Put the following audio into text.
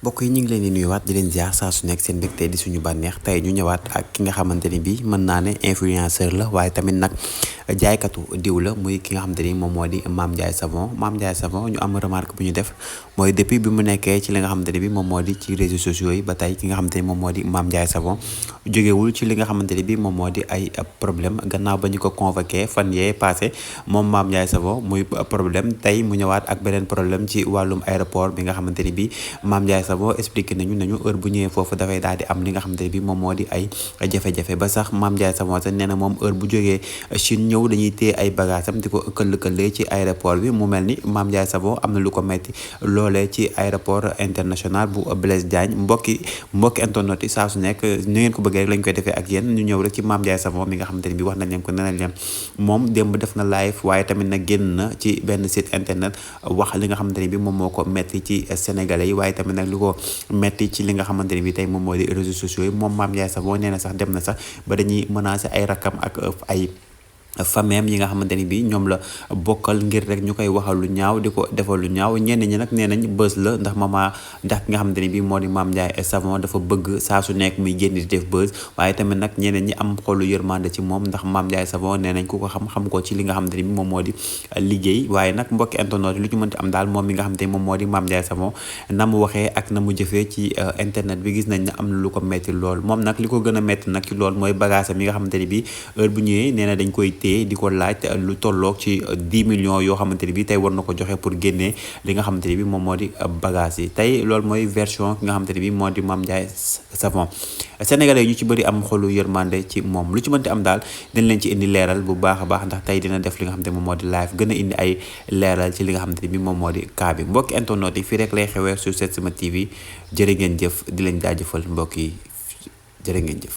mbokk yi ñu ngi leen di nuyuwaat di leen ziar saa su nekk seen mbégte di suñu bànneex tey ñu ñëwaat ak ki nga xamante ni bii mën naa ne influenceur la waaye tamit nag jaaykatu diw la muy ki nga xamante ni moom moo di Mame Ndiaye Savon Mame Ndiaye Savon ñu am remarque bu ñu def mooy depuis bi mu nekkee ci li nga xamante ni bi moom moo di ci réseaux sociaux yi ba tey ki nga xamante ni moom moo di Mame Ndiaye Savon jógewul ci li nga xamante ni bi moom moo di ay problème gannaaw ba ñu ko convoqué fan yee passé moom Mame Ndiaye Savon muy problème tey mu ñëwaat ak beneen problème ci wàllum aéroport bi nga xamante ni bi Mame Ndiaye Savon expliqué nañu heure bu ñëwee foofu dafay daal di am li nga xamante ne bi moom moo di ay jafe-jafe ba sax Mame Ndiaye Savon sax nee na moom heure bu jógee Chine ñëw dañuy téye ay bagage am di ko këll-këllee ci aéroport bi mu mel ni Mame Ndiaye Savon am na lu ko metti loolee ci aéroport international bu Blaise Diagne mbokki internet yi saa su nekk ni ngeen ko bëggee rek lañ koy defee ak yéen ñu ñëw rek ci Mame Ndiaye Savon mi nga xamante ne bi wax nañ leen ko nee nañ leen moom démb def na live waaye tamit nag génn na ci benn site internet wax li nga xamante ne bi moom moo ko metti ci sénégalais yi waaye tamit nag lu ko metti ci li nga xamante ne bi tey moom moo di réseaux sociaux yi moom Mame Ndiaye Savon nee na sax dem na sax ba dañuy menacer ay rakam ak ay fameem yi nga xamante ni bi ñoom la bokkal ngir rek ñu koy waxal lu ñaaw di ko defal lu ñaaw ñenn ñi nag nee nañ bës la ndax ki nga xamante ni bi moo di Mame Ndiaye Savon dafa bëgg saa su nekk muy génn di def bës waaye tamit nag ñeneen ñi am xolu yërmande ci moom ndax Mame Ndiaye Savon nee nañ ku ko xam ko ci li nga xamante ni bi moom moo di liggéey waaye nag mbokki internet lu ci mënti am daal moom mi nga xamante ni moom moo di Mame Ndiaye Savon na mu waxee ak na mu jëfee ci internet bi gis nañ ne am na lu ko metti lool moom nag li ko gën a metti nag ci lool mooy bagage am yi nga xamante ni bi heure bu ñëwee nee na dañ koy di ko laaj lu tolloog ci 10 millions yoo xamante ni bi tey war na ko joxe pour génnee li nga xamante ni bi moom moo di bagage yi tey loolu mooy version ki nga xamante ni bi moo di Mame Ndiaye Savon sénégalais yi ñu ci bëri am xolu yërmande ci moom lu ci mënti am daal dañ leen ci indi leeral bu baax a baax ndax tey dina def li nga xamante ni moom moo di live gën a indi ay leeral ci li nga xamante ni bi moom moo di cas bi mbokki internet yi fii rek lay xewee sur Setsima TV jërë ngeen jëf di leen jaajëfal mbokk yi jërë ngeen jëf